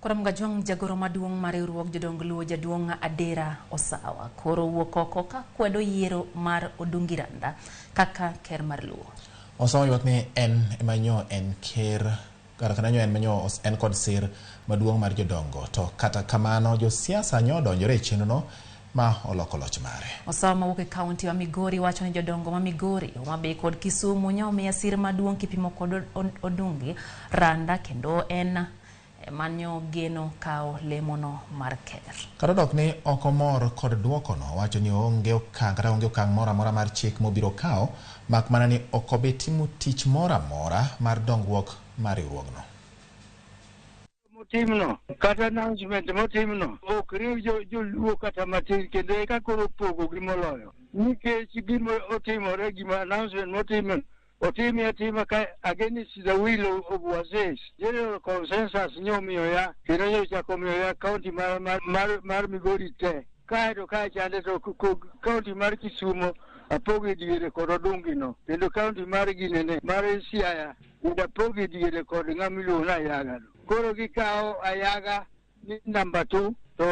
Koro Jwang' jagoro maduong' mar riwruog jodong Luo jaduong' Adera Osawa koro wuok oko ka kwedo yiero mar Odungi Randa kaka ker mar Luo. Osawa ywak ni en ema nyo en ker kata kana nyo en manyo en kod sir maduong' mar jodongo to kata kamano josiasa nyo odonjore e chenrono ma oloko loch mare. Osawa mawuok e kaunti ma Migori wacho ni jodongo ma Migori, Homa Bay kod Kisumu nyo omiye sir maduong' kipimo kod Odungi Randa kendo en manyo geno kawo lemono mar ker. Kata odok ni ok omor kod duokono, owacho ni onge okang' kata onge okang' moro amora mar chik mobiro kawo, mak mana ni ok obi timo tich moro amora mar dongruok mar riwruogno. Motimno kata announcement motimno ok riw joluo kata matin, kendo eka koro pogogi moloyo, nikech gima otimore, gima announcement motimno otime atima ka against the will of Wazees. General consensus nyomiyo ya kendo nyochako miyo ya county mar Migori te, kaeto kae chande to county mar Kisumo apogo e diere kod Odungi no, kendo county mar ginene mar Siaya bende apogo e diere kod ng'ama iluongo ni Ayaga no. Koro gikawo Ayaga ni number 2 to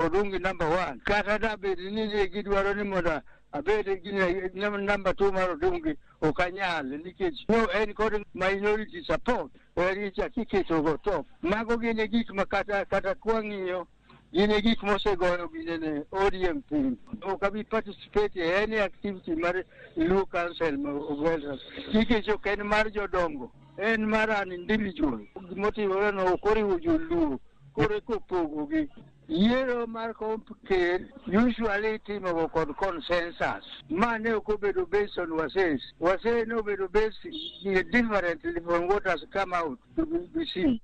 Odungi number 1. Kata da bed ni ne gidwaro ni mondo abed gi number 2 mar Odungi, ok anyal, nikech no en kod minority support, en ichak iketo go top. Mago gin e gik ma kata kwang'iyo gin e gik mosegoyo ginene ODM piny. Ok abi participate e any activity mar Luo Council of Elders, nikech ok en mar jodongo, en mar an individual. Gimotimore no ok oriwo joluo, koro eka opogogi. Yiero mar komp ker usually itimogo kod consensus. Ma ne ok obedo based on Wazees. Wazee ne obedo based differently from what has come out to be seen.